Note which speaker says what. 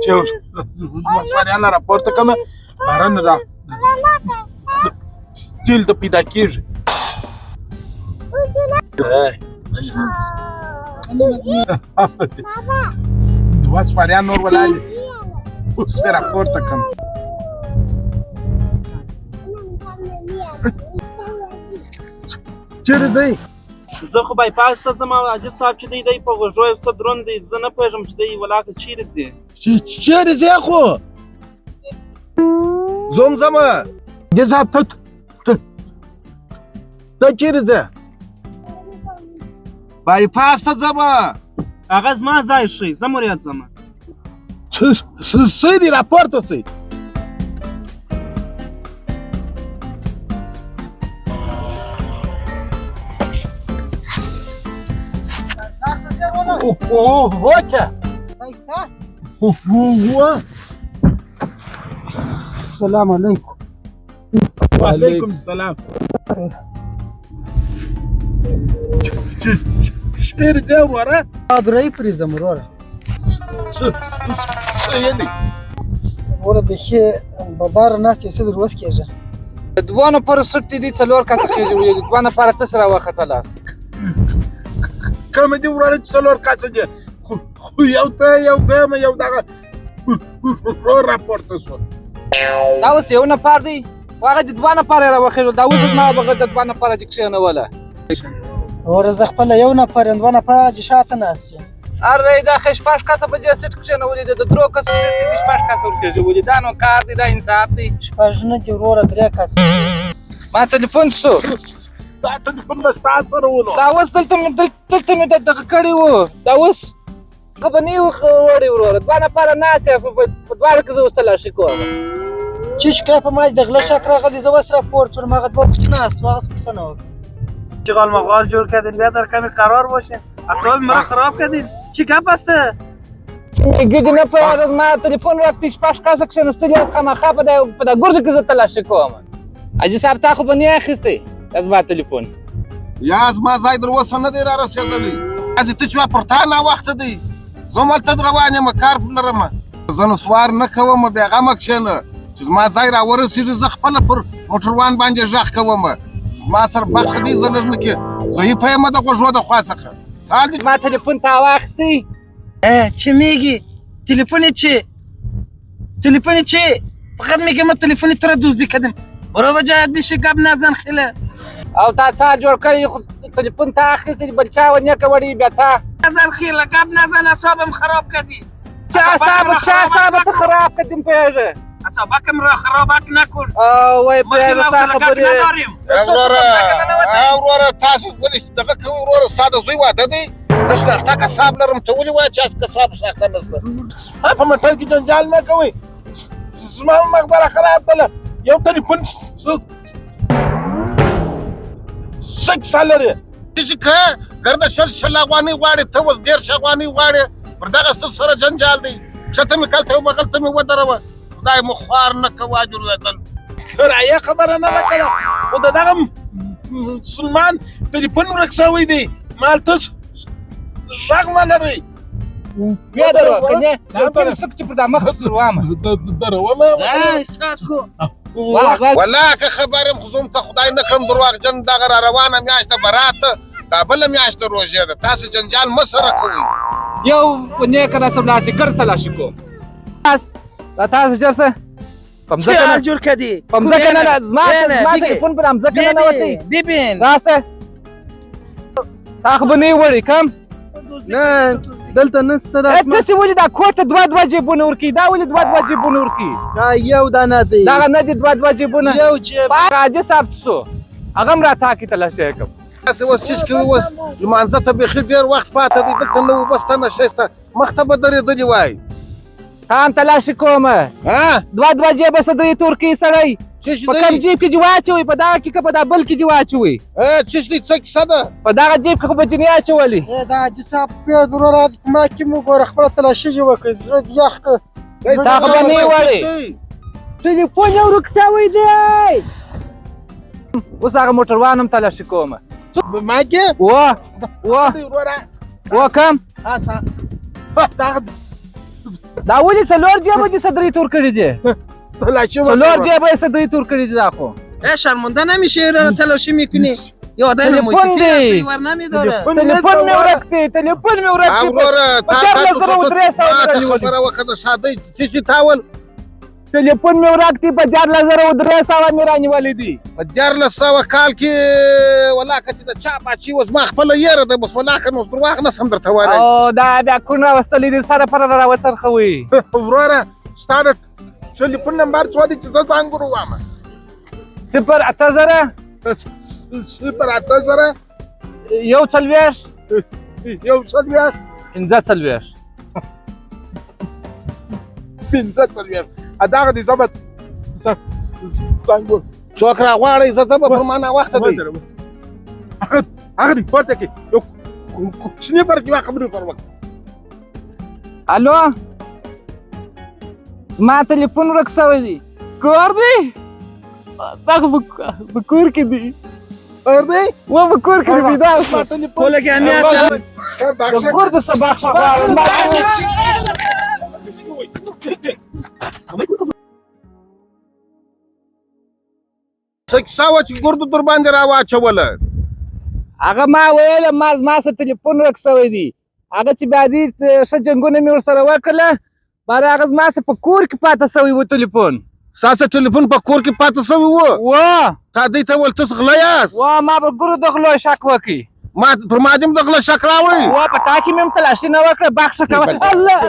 Speaker 1: چې سواریان راپورته کړم، باران را تیل ته پیدا کېږي. دوه سواریان نور ولاړ دي، اوس یې راپورته کړم. چېرې ځئ؟
Speaker 2: زه خو بای پاس ته ځم، او حاجي صاحب چې دی، دی په غوږو یو څه دروند دی، زه نه پوهېږم چې دی ولاکه چېرې ځي.
Speaker 1: چېرې ځې؟ خو
Speaker 3: زوم ځمه.
Speaker 1: حاجي صاحب، ته ته ته چېرې ځې؟
Speaker 3: بای پاس ته ځمه.
Speaker 2: هغه زما ځای ښیي، زه مرید ځم.
Speaker 1: څه دي؟ راپورته سئ. اوکه.
Speaker 4: السلام علیکم.
Speaker 1: وعلیکم السلام. چېرې ځې وروره؟
Speaker 4: درې پرې ځم وروره.
Speaker 1: څه یې دی؟
Speaker 4: وروره، بیخي بردار ناست یې، څه در وسکېږه.
Speaker 5: د دوه نفرو سټ دي، څلور کسه خېژولي دي، دوه نفره ته سره وختلاست.
Speaker 1: کوم دي وروره چې څلور کسه دي؟ خو یو ته، یو ته یم، یو دغه ورور راپورته شو.
Speaker 5: دا اوس یو نفر دی، خو هغه چې دوه نفره یې راوخېژول، دا اوس زما بغل د دوه نفره چې کښېنوله.
Speaker 4: وروره، زه خپله یو نفر یم، دوه نفره چې شاته ناست یم.
Speaker 5: اره، دا خو شپږ کسه په دې سیټ کښېنولي دي، د درو کسو سیټ کې شپږ کسه ورکېږولي. دا نو کار دی؟ دا انصاف دی؟
Speaker 4: شپږ نه دي وروره، درې کسه.
Speaker 5: ما تلیفون سو.
Speaker 1: دا تلیفون به ستا سره و نو.
Speaker 5: دا اوس دلته مې دلته مې دغه کړی و، دا اوس هغه به نه وړی وروره. دوه نفره ناست یې، په دواړو کې زه اوس تلاشي کوم.
Speaker 4: چې شکایت په ما د غله شک راغلی، زه اوس راپورته شوم، هغه دوه پښتونه ناست وو، هغه څه پوښتنه وکړه.
Speaker 2: چی غال مغال جوړ کردین، بیا در کمی قرار باشه. اعصاب مرا خراب کردین. چی گپ است؟
Speaker 5: چې مې ګیدې نه پوهېږم، ما تلیفون راکړي، شپږ کسه کښېنستلي یاست، خامخا په دا ګردو کې زه تلاشي کوم. حاجي صاحب، تا خو به نه اخیستی دا زما تلیفون؟
Speaker 3: یا، زما ځای در اوسه نه دی را رسېدلی. هسې ته چې وا پر تا ناوخته دی، زه هم هلته روان یم، کار لرم. زه نو سوار نه کوم، بېغمه کښېنه. چې زما ځای را ورسېږي، زه خپله پر موټروان باندې غږ کوم. زما سر بخښه دی، زه لږ نه کې ضعیفه یم د غوږو د خوا څخه. څه حال دی؟
Speaker 5: ما تلیفون تا واخیستی؟
Speaker 2: چی میگی؟ تلفن چی؟ تلفن چی؟ فقط میگه ما تلفن تو را دزدی کردیم. برو وجاهت میشه، گپ نزن خیله.
Speaker 5: او تا څه حال جوړ کړی؟ خو تلیفون تا اخیستی، بل چا ونیکه وړي بیا تا.
Speaker 2: نزن خیله، گپ نزن، اعصابم خراب کردی.
Speaker 5: چا اعصاب ته خراب کړم پوهېږې؟
Speaker 2: اعصابکم را خرابک نکن.
Speaker 5: او وای پوهېږه ستا
Speaker 2: مخکې
Speaker 5: خبرې.
Speaker 2: نداریم.
Speaker 3: وروره، وروره، تاسو ولې دغه کوئ؟ وروره، ستا د زوی واده دی، زه شناخته کساب لرم، ته ولې وایې چې هسې کساب شناخته نشته؟
Speaker 1: په موټر کې جنجال مه کوئ، زما مغزه را خراب کړله. یو تلیفون څه کیسه لري؟
Speaker 3: چې که ګرده شل شل افغانۍ غواړي، ته اوس 30 افغانۍ غواړې، پر دغه ستاسو سره جنجال دی. کښته مې کلته یو بغل ته مې ودروه، خدای مو خوار نه کوه اجر.
Speaker 1: کرایه خبره نه ده کړه، خو د دغه مسلمان تلیفون ورک شوی دی، مال ته غږ مه لرئ.
Speaker 5: بیا دروه که نه یو تین سوک چې پر دا مخ دروامه.
Speaker 1: درومه.
Speaker 2: استاد کو.
Speaker 3: ولا که خبر یم، خو زه هم که خدای نه کړم درواغجن. دغه را روانه میاشت د برات، دا بله میاشت د روژې ده، تاسو جنجال مه سره کوئ.
Speaker 5: یو نیکه راسره ولاړ سي، ګرد تلاشي کوم. دا تاسو چېرته په
Speaker 2: چی
Speaker 5: مځکه
Speaker 2: حال
Speaker 5: نه
Speaker 2: جور کردی؟
Speaker 5: په مځکه نه، زما تلیفون پر مځکه نه ننوتی.
Speaker 2: ببین.
Speaker 5: راسه، تا خو به نه یې وړی کم.
Speaker 4: نه، دلته نشته دا.
Speaker 5: تاسې ولې دا کور ته دوه دوه جیبونه ورکوي؟ دا ولې دوه دوه جیبونه ورکوي؟
Speaker 4: دا یو دانه دی.
Speaker 5: دغه نه دي دوه دوه جیبونه.
Speaker 2: یو جیب.
Speaker 5: حاجي صاحب څه سو؟ هغه هم راتاکي تلاشي کوم.
Speaker 3: تاسې اوس چیش کوي؟ اوس لمانځه ته بیخي ډېر وخت پاته دی، دلته نه اوبه شته نه شی شته، مخته به درېدلي وای.
Speaker 5: تا هم تلاشي کوم.
Speaker 3: ها؟
Speaker 5: دوه دوه جیبه څه درې تورکي سړی.
Speaker 3: چیش
Speaker 5: په
Speaker 3: دی؟
Speaker 5: کوم جیب کې چې واچوي، په دغه کې که په دا بل کې چې واچوي؟
Speaker 3: چیش دی؟ څه کیسه ده؟
Speaker 5: په دغه جیب کې خو به جنې اچولې.
Speaker 4: دا حاجي صاحب پرېږده وروره، ما کې مو ګوره، خپله تلاشي یې وکړه، زړه دې یخ کړ.
Speaker 5: تا خو به نه یې وړې.
Speaker 4: تلیفون یې ورک شوی دی.
Speaker 5: اوس هغه موټروان هم تلاشي کوم.
Speaker 1: ما کې؟
Speaker 5: و و
Speaker 1: وروره.
Speaker 5: و کم.
Speaker 1: دغه
Speaker 5: دا ولې څلور جیبه دې صدرۍ تور کړي دي؟
Speaker 1: تلاشي
Speaker 5: څلور جیبه یې صدرۍ تور کړي دي دا خو.
Speaker 2: شرمنده نمیشه تلاشی میکنی یه آدم
Speaker 5: تلفن دی.
Speaker 2: ور نمیداره
Speaker 5: تلیفون مې ورک دی، تلیفون مې ورک دی.
Speaker 3: وروره
Speaker 5: په 13,300
Speaker 3: تا ته
Speaker 5: راغلی.
Speaker 3: خبره وکړه د ښادۍ څه شي تاول؟
Speaker 5: تلیفون مې ورک دی، په 13,300 مې رانیولی دی.
Speaker 3: په 1300 کال کې ولاکه چې د چا باچي وه، زما خپله یره ده، بس ولاکه نو درواغ نه سم درته ویلی.
Speaker 5: او دا بیا کوڼ راوستلی دی، سره پره راوڅرخوي.
Speaker 1: وروره ستا د ټلیفون نمبر څو دی چې زه زنګ وروامه؟
Speaker 5: 08000
Speaker 1: 08000
Speaker 5: 41
Speaker 1: 41
Speaker 5: 45.
Speaker 1: 45. دغه دی، زه به زنګ
Speaker 3: څوک راغواړی؟ زه ځم، پر ما ناوخته دی.
Speaker 1: هغه دی پورته کې یو کوچني پر کې خبرې پر وکړه.
Speaker 5: الو، ما تلیفون ورک شوی دی. کور دی؟ دا خو په کور کې دی.
Speaker 1: کور دی؟
Speaker 5: و په کور کې دی، پیدا شو.
Speaker 2: کولگی همیت
Speaker 5: د ګردو څه بخښه غواړم.
Speaker 3: څه کیسه وه چې ګردو در باندې راواچوله؟
Speaker 5: هغه ما ویل ما زما څه تلیفون ورک شوی دی. هغه چې بیا دې ښه جنګونه مې ورسره وکړله، باره هغه زما څه په کور کې پاته شوی و تلیفون.
Speaker 3: ستاسو تلیفون په کور کې پاته شوی و؟
Speaker 5: و.
Speaker 3: تا دوی ته ویل تاسو غله یاست؟
Speaker 5: و، ما به ګردو د غلو شک وکړي.
Speaker 3: ما پر ما دې هم د غله شک راوړی؟
Speaker 5: و، په تا کې مې هم تلاشي نه وکړه. بخښه کوه. الله.